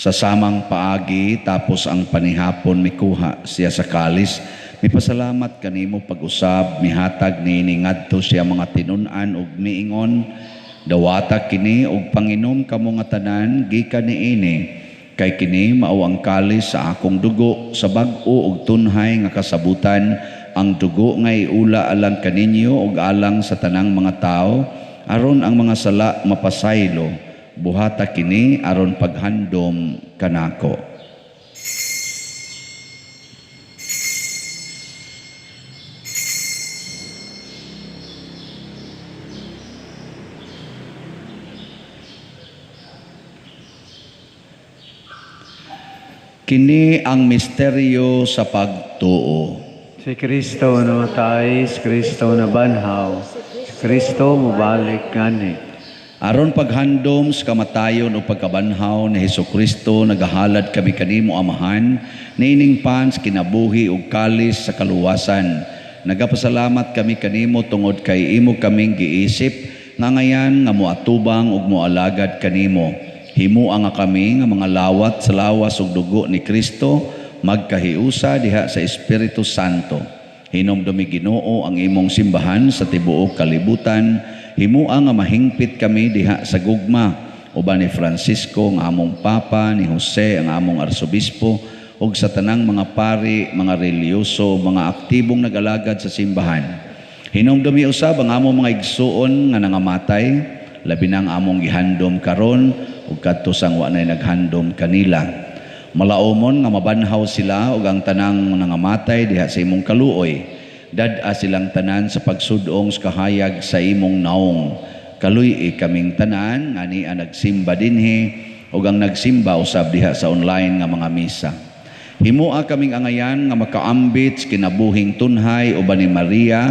Sa samang paagi, tapos ang panihapon mikuha siya sa kalis, mipasalamat kanimo pag-usab, mihatag niini ngadto siya mga tinun-an ug miingon, dawata kini ug panginom kamo nga tanan gikan niini, kay kini mao ang kalis sa akong dugo sa bag-o ug tunhay nga kasabutan, ang dugo nga iula alang kaninyo ug alang sa tanang mga tawo, aron ang mga sala mapasaylo. Buhata kini aron paghandom kanako. Kini ang misteryo sa pagtuo. Si Kristo namatay, si Kristo nabanhaw, si Kristo mobalik nganhi. Aron paghandom sa kamatayon o pagkabanhaw ni Hesukristo, nagahalad kami kanimo Amahan, niining pan sa kinabuhi ug kalis sa kaluwasan. Nagapasalamat kami kanimo tungod kay imo kaming giisip nga ngayan nga moatubang ug moalagad kanimo. Himua nga kami nga mga lawat sa lawas ug dugo ni Kristo magkahiusa diha sa Espiritu Santo. Hinumdumi, Ginoo, ang imong simbahan sa tibuok kalibutan. Himua nga mahingpit kami diha sa gugma uban ni Francisco nga among Papa, ni Jose ang among Arsobispo, ug sa tanang mga pari, mga relihiyoso, mga aktibong nag-alagad sa simbahan. Hinumdumi usab ang among mga igsuon nga nangamatay, labi na ang among gihandom karon ug kadto sang wa nay naghandom kanila. Malaumon nga mabanhaw sila ug ang tanang nangamatay diha sa imong kaluoy. Dad-a silang tanan sa pagsudong sa kahayag sa imong naong. Kaluy-i kaming tanan nga nia nagsimba dinhi ug ang nagsimba usab diha sa online nga mga misa. Himua kaming angayan nga makaambit sa kinabuhing tunhay uban ni Maria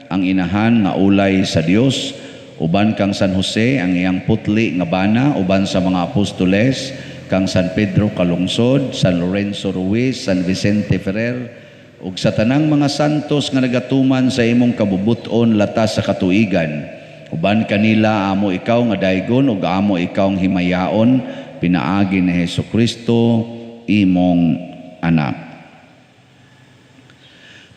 ang inahan nga ulay sa Dios, uban kang San Jose ang iyang putli nga bana, uban sa mga apostoles, kang San Pedro Calungsod, San Lorenzo Ruiz, San Vicente Ferrer, ug sa tanang mga santos nga nagatuman sa imong kabubut-on latas sa katuigan. Uban kanila amo ikaw nga daygon ug amo ikaw ang himayaon pinaagi ni Hesukristo imong anak.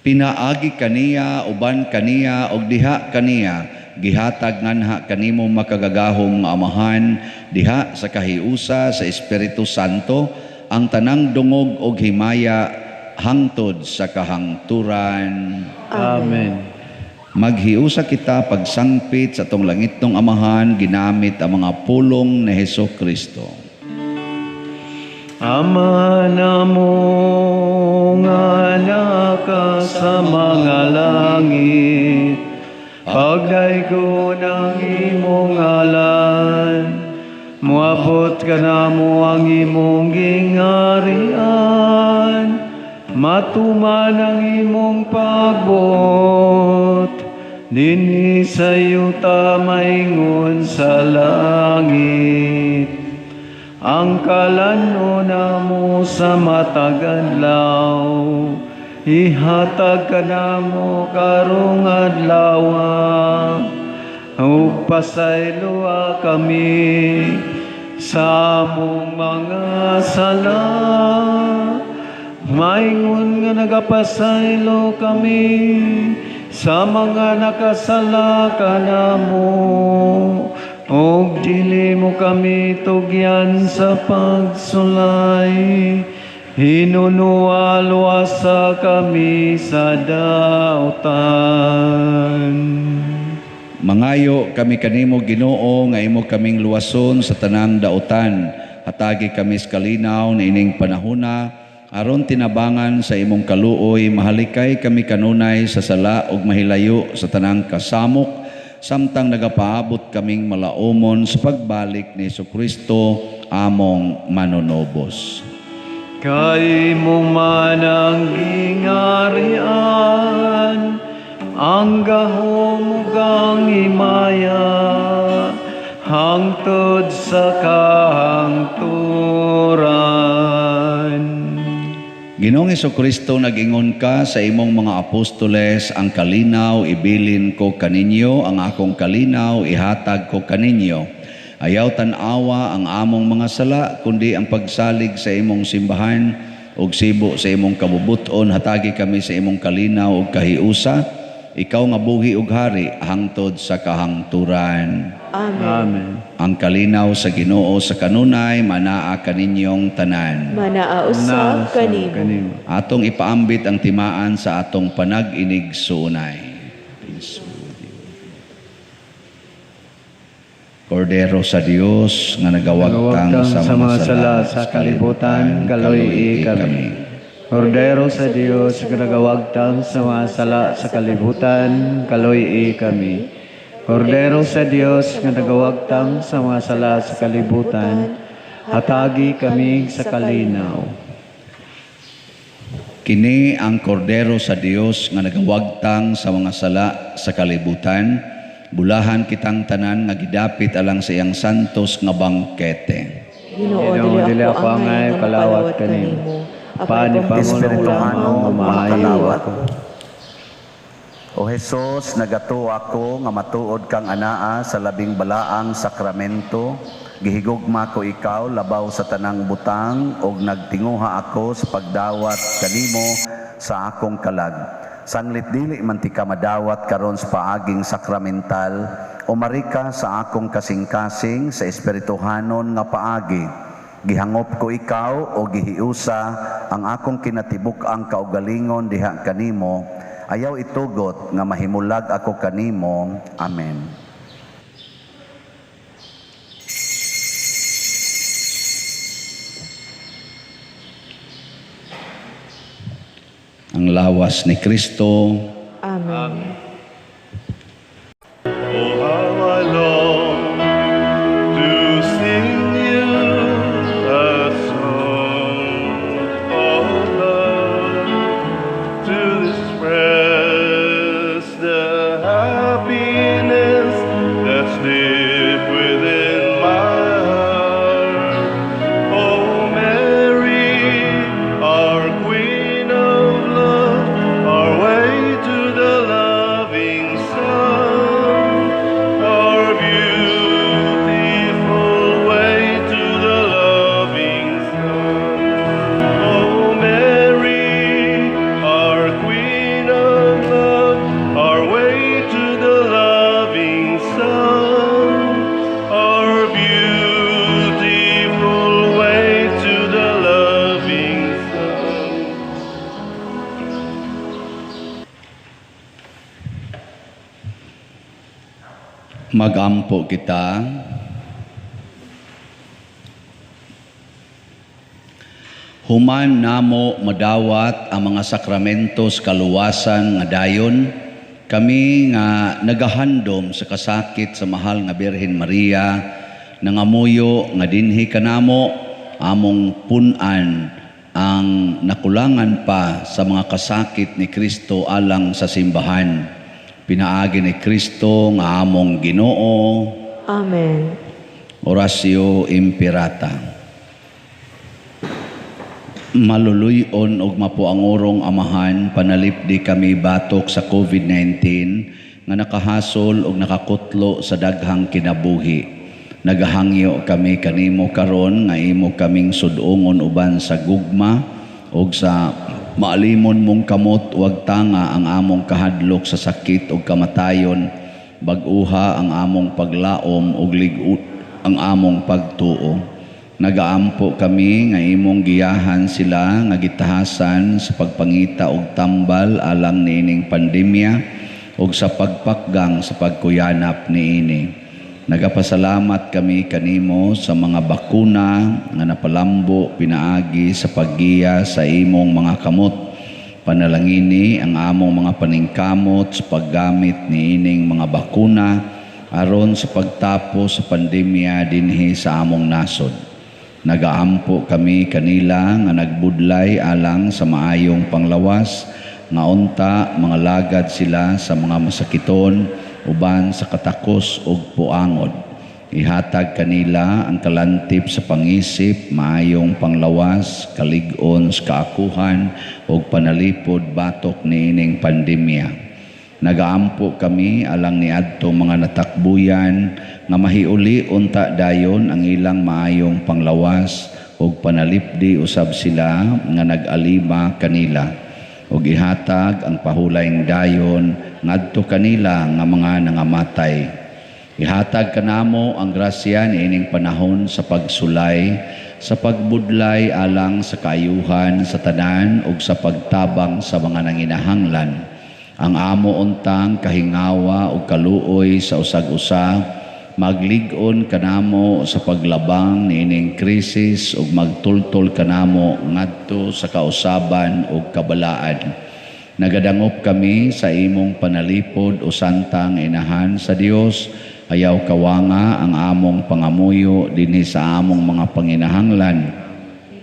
Pinaagi kaniya, uban kaniya, ug diha kaniya, gihatag nganha kanimo makagagahom nga Amahan, diha sa kahiusa sa Espiritu Santo, ang tanang dungog og himaya hangtod sa kahangturan. Amen. Maghiusa kita pagsangpit sa atong langitnong Amahan, ginamit ang mga pulong ni Hesus Kristo. Ama namo nga naka sa mga langit, pagdaygon ang imong ngalan, moabot kanamo ang imong gingharian, matuman ang imong pagbuot, dinhi sa yuta maingon sa langit. Ang kalan-on namo sa matag adlaw, ihatag kanamo karong adlaw, ug pasayloa kami sa among mga sala, maingon nga nagapasaylo kami sa mga nakasala kanamo, ug dili mo kami tugyan sa pagsulay, hinunua luwasa kami sa dautan. Mangayo kami kanimo, Ginoo, nga imo kaming luwason sa tanang dautan. Hatagi kami sa kalinaw niining panahona, aron tinabangan sa imong kaluoy, mahalikay kami kanunay sa sala ug mahilayo sa tanang kasamok, samtang nagapaabot kaming malaumon sa pagbalik ni Hesukristo among manunubos. Kay mo man ang gingharian, ang gahom ug ang himaya, hangtod sa kahangturan. Ginoong Hesukristo, nag-ingon ka sa imong mga apostoles, ang kalinaw ibilin ko kaninyo, ang akong kalinaw ihatag ko kaninyo. Ayaw tan-awa ang among mga sala, kundi ang pagsalig sa imong simbahan ug sibo sa imong kabubuton. Hatagi kami sa imong kalinaw ug kahiusa. Ikaw nga buhi ug hari hangtod sa kahangturan. Amen. Amen. Ang kalinaw sa Ginoo sa kanunay manaa kaninyong tanan. Manaa usab kanimo. Atong ipaambit ang timaan sa atong panag-inig suunay. Peace be with you. Kordero sa Dios nga nagawagtang Nagawagtang sa mga sala sa kalibutan, kaluy-i kami. Kordero sa Dios nga nagawagtang sa mga sala sa kalibutan, kaluy-i kami. Kordero sa Dios nga nagawagtang sa mga sala sa kalibutan, hatagi kami sa kalinaw. Kini ang kordero sa Dios nga nagawagtang sa mga sala sa kalibutan. Bulahan kitang tanan nga gidapit alang sa iyang santos nga bangkete. Ginoo, Ginoo, dili ako angay kalawat kalawat kanimo. kanimo. Pani Apan Espirituhano, lamang maayo makalawat. ako. O Hesus, nagatuo ako nga matuod kang anaa sa labing balaang sakramento. Gihigugma ko ikaw labaw sa tanang butang ug nagtinguha ako sa pagdawat kanimo sa akong kalag. Sanglit dili man tika madawat karon sa paaging sakramental, umari ka sa akong kasing-kasing sa espirituhanon nga paagi. Gihangop ko ikaw o gihiusa ang akong kinatibuk-ang kaugalingon diha kanimo. Ayaw itugot nga mahimulag ako kanimo. Amen. Ang lawas ni Kristo. Amen. Oh, how I long to sing you a song of love, to express the happiness that's deep within my heart. Oh, Mary, our Queen of Love, our way to the loving Son, our beautiful way to the loving Son. Oh, Mary, our Queen of Love, our way to the loving Son, our beautiful way to the loving Son. Magampo kita. Human namo madawat ang mga sakramentos kaluwasan nga dayon, kami nga nagahandom sa kasakit sa mahal nga Birhen Maria, nangamuyo nga dinhi kanamo among pun-an ang nakulangan pa sa mga kasakit ni Kristo alang sa simbahan. Pinaagi ni Kristo nga among Ginoo. Amen. Oratio Imperata. Maluluy-on og mapuangurong Amahan, panalipdi kami batok sa COVID-19 nga nakahasol og nakakutlo sa daghang kinabuhi. Nagahangyo kami kanimo karon nga imo kaming sud-ungon uban sa gugma og sa maalimon mong kamot, wag tanga ang among kahadlok sa sakit og kamatayon, bag-uha ang among paglaom og lig-ut ang among pagtuo. Nagaampo kami nga imong giyahan sila nga gitahasan sa pagpangita og tambal alang niining pandemya ug sa pagpakgang sa pagkuyanap niini. Nagapasalamat kami kanimo sa mga bakuna nga napalambo pinaagi sa paggiya sa imong mga kamot. Panalangini ang among mga paningkamot sa paggamit niining mga bakuna aron sa pagtapos sa pandemya dinhi sa among nasod. Nagaampo kami kanila nga nagbudlay alang sa maayong panglawas, nga unta mga lagad sila sa mga masakiton uban sa katakos ug puangod. Ihatag kanila ang kalantip sa pangisip, maayong panglawas, kalig-on sa kaakuhan ug panalipod batok niining pandemya. Nagaampo kami alang niadto mga natakbuyan nga mahiuli unta dayon ang ilang maayong panglawas ug panalipdi usab sila nga nag-alima kanila ug ihatag ang pahulayng dayon ngadto kanila nga mga nangamatay. Ihatag kanamo ang grasya niining panahon sa pagsulay, sa pagbudlay alang sa kaayuhan sa tanan ug sa pagtabang sa mga nanginahanglan. Ang amo untang kahingawa ug kaluoy sa usag-usa, maglig-on kanamo sa paglabang niining krisis ug magtultol kanamo ngadto sa kausaban ug kabalaan. Nagadangop kami sa imong panalipod o santang inahan sa Dios. Ayaw kawanga ang among pangamuyo dinhi sa among mga panginahanglan.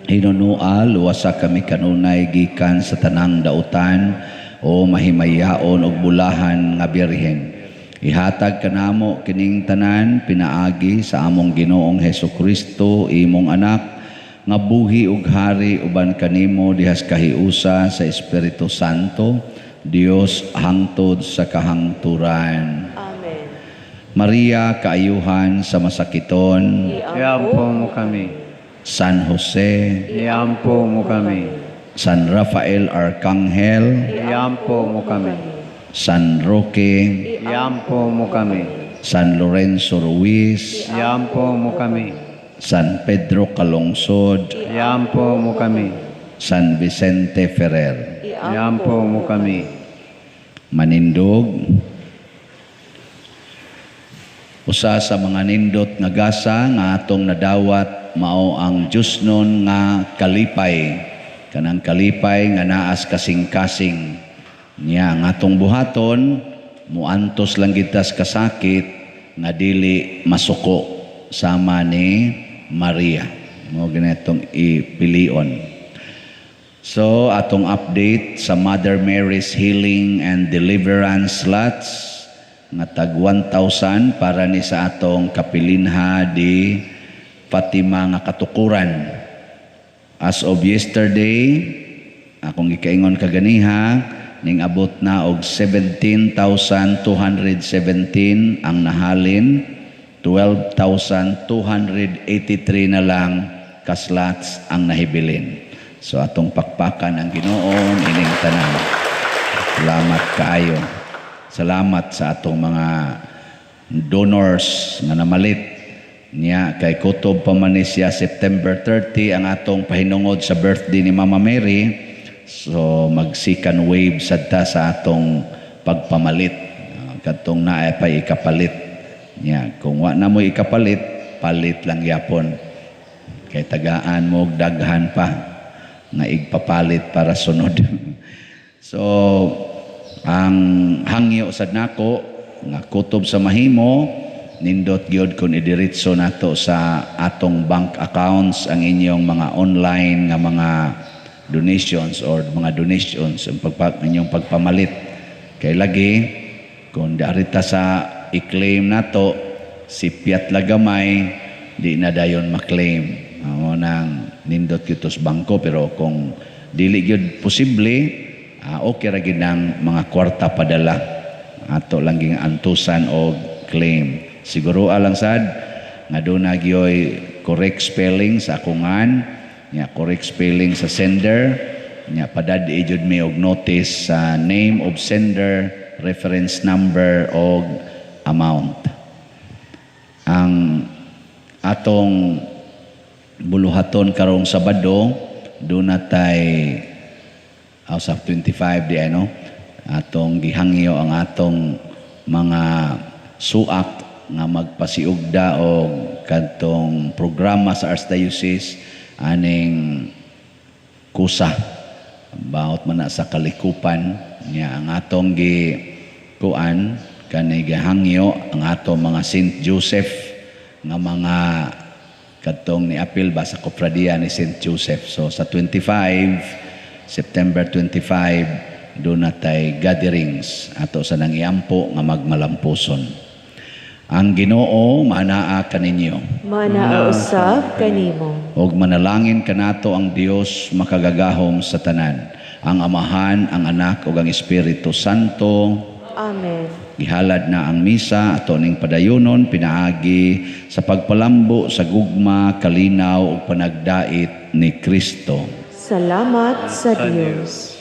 Hinunua, luwasa kami kanunay gikan sa tanang dautan o mahimayaon og bulahan nga birhen. Ihatag kanamo kining tanan pinaagi sa among Ginoong Hesukristo, imong anak, nga buhi ug hari uban kanimo dihas kahiusa sa Espiritu Santo, Dios hangtod sa kahangturan. Amen. Maria, kaayuhan sa masakiton. Iampo mo kami. San Jose, Iampo mo kami. San Rafael Arcangel, Iampo mo kami. San Roque, Iampo mo kami. San Lorenzo Ruiz, Iampo mo kami. San Pedro Calungsod, Iampo mo kami. San Vicente Ferrer. Iampo mo kami. Manindog. Usa sa mga nindot nga gasa nga atong nadawat mao ang Diyosnon nga kalipay. Kanang kalipay nga naas kasing-kasing. Niya ang atong buhaton, muantos lang gitas kasakit nga dili masuko sama ni Maria. Mao ganitong ipilion. So, atong update sa Mother Mary's Healing and Deliverance Slots nga tag 1,000 para ni sa atong kapilinha di Fatima nga katukuran. As of yesterday, akong gikaingon kaganiha, ning abot na og 17,217 ang nahalin, 12,283 na lang ka-slots ang nahibilin. So atong pakpakan ang Ginoo ining tanan. Salamat kaayo. Salamat sa atong mga donors nga namalit niya kay kutob pa man ni siya September 30 ang atong pahinungod sa birthday ni Mama Mary. So mag second wave sad ta sa atong pagpamalit. Kadtong naa pay ikapalit niya. Kung wa na mo ikapalit, palit lang yapon. Kay tagaan mo og daghan pa nga igpapalit para sunod. So ang hangyo sad nako nga kutob sa mahimo, nindot gyud kun idiretso nato sa atong bank accounts ang inyong mga online nga mga donations or mga donations ang inyong pagpamalit. Kay lagi kung darita sa i-claim nato si Piat Lagamay di na dayon ma-claim. Mao nang nindot gyud sa bangko, pero kung dili gyud posible, okay ra gyud ang mga kwarta padala ato lang ging antusan og claim. Siguro alang sad nga duna gyoy correct spelling sa akungan nya, correct spelling sa sender nya, padad-i jud mi og notice sa name of sender, reference number og amount. Ang atong buluhaton karong Sabado, duna tay House of 25 di ano, atong gihangyo ang atong mga suak nga magpasiugda og kadtong programa sa Archdiocese aning kusa baot man na sa kalikupan niya. Ang atong gi kuan kani gihangyo ang atong mga Saint Joseph nga mga kadtong ni-apil ba sa Kopradia ni Saint Joseph. So sa 25, September 25, doon na tay gatherings ato sa nangiampo nga magmalampuson. Ang Ginoo maanaa kaninyo. Manaa usab kanimo. Og manalangin kanato ang Dios makagagahom sa tanan, ang Amahan, ang Anak ug ang Espiritu Santo. Amen. Gihalad na ang misa ato ning padayunon pinaagi sa pagpalambo sa gugma, kalinaw ug panagdait ni Kristo. Salamat sa Dios.